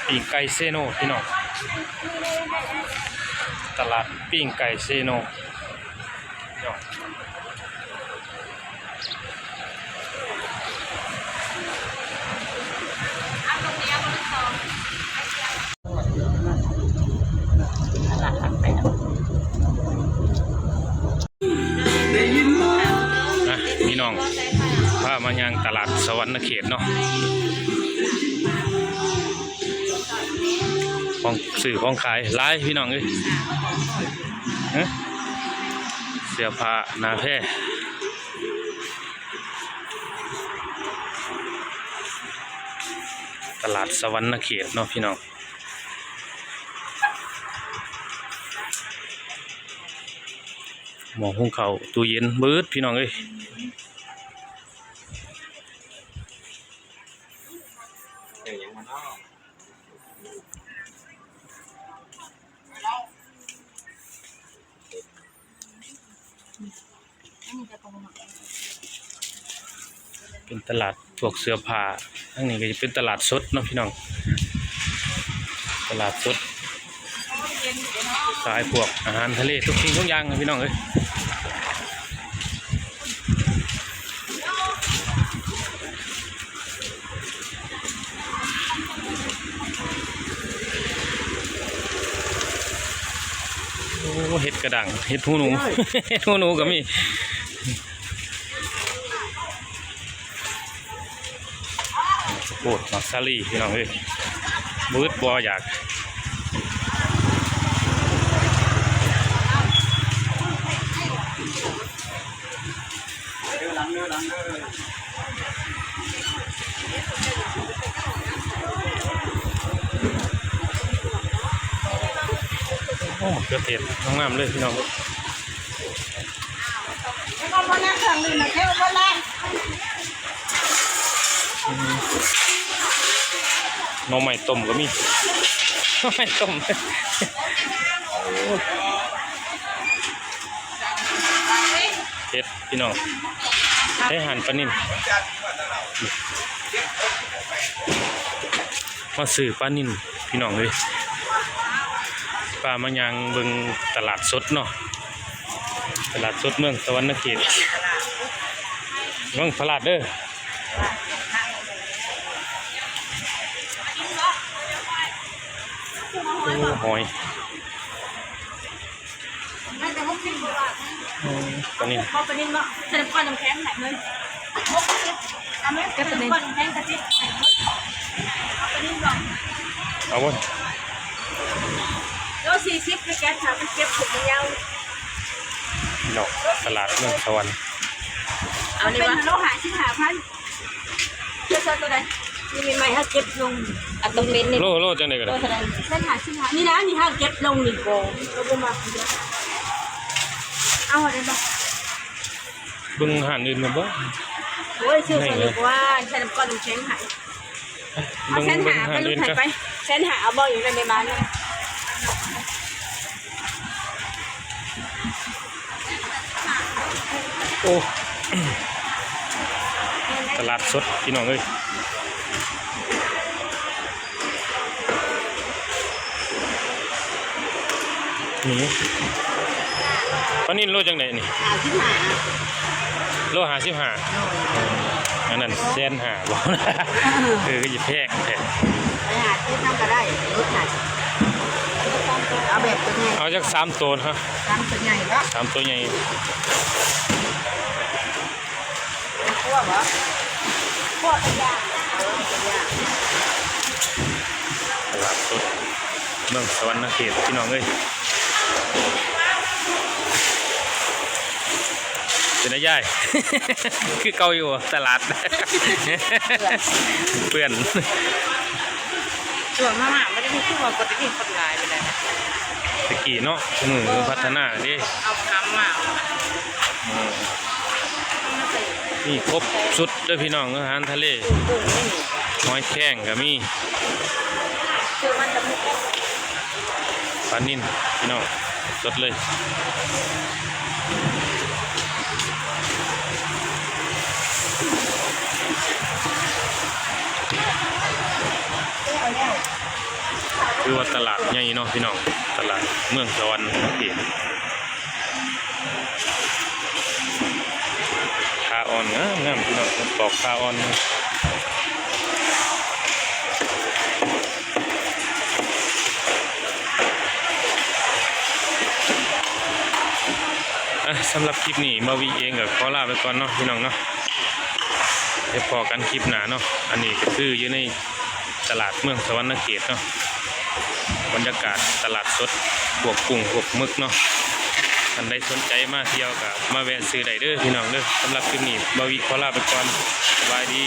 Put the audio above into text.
ປີ້ງໄກ່ເຊໂນພີ່ນ້ອງ, ຕະຫຼາດປີ້ງໄກ່ເຊໂນ. ອ່ະ ພີ່ນ້ອງ ພາມາຍ່າງຕະຫຼາດສະຫວັນນະເຂດເນາະ, ຂອງຊື້ຂອງຂາຍຫຼາຍພີ່ນ້ອງເອີຍ. ເສື້ອຜ້າໜ້າແພ ຕະຫຼາດສະຫວັນນະເຂດເນາະພີ່ນ້ອງ. ໝໍ້ຫຸງເຂົ້າ ຕູ້ເຢັນເບິດພີ່ນ້ອງເອີຍ. ເປັນຕະຫຼາດພວກເສື້ອຜ້າ, ທາງນີ້ກໍຈະເປັນຕະຫຼາດສົດເນາະພີ່ນ້ອງ, ຕະຫຼາດສົດ ຂາຍພວກອາຫານທະເລທຸກສິ່ງທຸກຢ່າງພີ່ນ້ອງເອີຍ. ໂອ້ ເຫັດກະດັງ ເຫັດຫູໜູ ເຫັດຫູໜູກໍມີ. ໂອ້ ໝາກສາລີພີ່ນ້ອງເອີຍ ບໍ່ອຶດບໍ່ຢາກ. ໂອ້ ມະເຂືອເທດງາມໆເລີຍພີ່ນ້ອງ. ໜໍ່ໄມ້ຕົ້ມກໍມີ ໜໍ່ໄມ້ຕົ້ມ ໂອ້ ເຫັດພີ່ນ້ອງ. ໄປຮ້ານປານິນ ມາຊື້ປານິນພີ່ນ້ອງເອີຍ, ພາມາຍ່າງເບິ່ງຕະຫຼາດສົດເນາະ. ຕະຫຼາດສົດເມືອງສະຫວັນນະເຂດ ເມືອງພະລາດເດີ. ໂອ້ ຫອຍ ອືມ ປານິນ ເອົາປານິນເນາະ ໃສ່ນ້ຳກ້ອນນ້ຳແຂງໃຫ້ເພິ່ນ ຫົກສິບ ເອົາໄໝ? ກັບປານິນ ນ້ຳກ້ອນນ້ຳແຂງກະຕິບ ເອົາປານິນບໍ່? ເອົາບໍ່? ໂລສີ່ສິບ ໄປແກະຖ້າມັນເຈັບຜົມມັນຍາວ. ເນາະ ຕະຫຼາດເມືອງສະຫວັນ ເອົານີ້ວະ ເປັນໂລຫ້າສິບຫ້າພັນ. ເຈົ້າເອົາໂຕໃດ? ນີ້ໃໝ່ໆ ເຮົາເກັບລົງ ເອົາໂຕເປັນນີ້ ໂລ ໂລຈັ່ງໃດກໍໄດ້ ໂລເທົ່າໃດ? ແສນຫ້າສິບຫ້າ ນີ້ນະ ນີ້ເຮົາເກັບລົງນີ້ ບໍ່ ບໍ່ມັກ ເອົາໄດ້ບໍ່? ເບິ່ງຮ້ານອື່ນແມ່ນບໍ່? ໂອ້ຍ ຊື້ເຂົາດີກວ່າ ໃສ່ນ້ຳກ້ອນນ້ຳແຂງໃຫ້. ເອົາແສນຫ້າ ເບິ່ງ ເບິ່ງຮ້ານອື່ນ ໄປ ແສນຫ້າ ເອົາບໍ່ ຢູ່ໃນບ້ານນະ? ໂອ້ ຕະຫຼາດສົດພີ່ນ້ອງເອີຍ. ນີ້ ປານິນໂລຈັ່ງໃດນີ້? ຫ້າສິບຫ້າ ໂລຫ້າສິບຫ້າ ໂດຍ ອັນນັ້ນແສນຫ້າບໍ່? ເອີ ຄືຊິແພງແທ້ ໄປຫາຊື້ນຳກໍໄດ້ ລົດໃຫ້ ເອົາແບບຕົວໃຫຍ່ ເອົາຈັກສາມໂຕນະ? ສາມໂຕໃຫຍ່ເນາະ ສາມໂຕໃຫຍ່. ຕະຫຼາດສົດເມືອງສະຫວັນນະເຂດພີ່ນ້ອງເອີຍ. ເປັນໃດຍາຍ? ຄືເກົ່າຢູ່ບໍ່ຕະຫຼາດ? ເປື້ອນ. ຊ່ວງມາໆ ບໍ່ໄດ້ມີ ຄືວ່າບໍ່ໄດ້ມີຄົນຫຼາຍປານໃດນະ ແຕ່ກີ້ເນາະ ມື້ນີ້ພັດທະນາເດ້ ເອົາຄຳມາ ເອີ ມີຄົບຊຸດເດີພີ່ນ້ອງ ອາຫານທະເລ ຫອຍແຄງກໍມີ ປານິນພີ່ນ້ອງ ສົດເລີຍ. ເອົາແລ້ວ ຖືວ່າຕະຫຼາດໃຫຍ່ເນາະພີ່ນ້ອງ, ຕະຫຼາດເມືອງສະຫວັນນະເຂດ. ຂ່າອ່ອນງາມໆ ພີ່ນ້ອງ, ເພິ່ນປອກຂ່າອ່ອນ. ອ່ະ ສຳລັບຄລິບນີ້ ບ່າວວິເອງກໍຂໍລາໄປກ່ອນເນາະ ພີ່ນ້ອງເນາະ, ໄປພໍ້ກັນຄລິບໜ້າເນາະ. ອັນນີ້ກໍຄືຢູ່ໃນຕະຫຼາດເມືອງສະຫວັນນະເຂດເນາະ, ບັນຍາກາດຕະຫຼາດສົດ ພວກກຸ້ງ ພວກໝຶກເນາະ. ທ່ານໃດສົນໃຈມາທ່ຽວກໍມາແວະຊື້ໄດ້ເດີ ພີ່ນ້ອງເດີ. ສຳລັບຄລິບນີ້ ບ່າວວິຂໍລາໄປກ່ອນ, ສະບາຍດີ.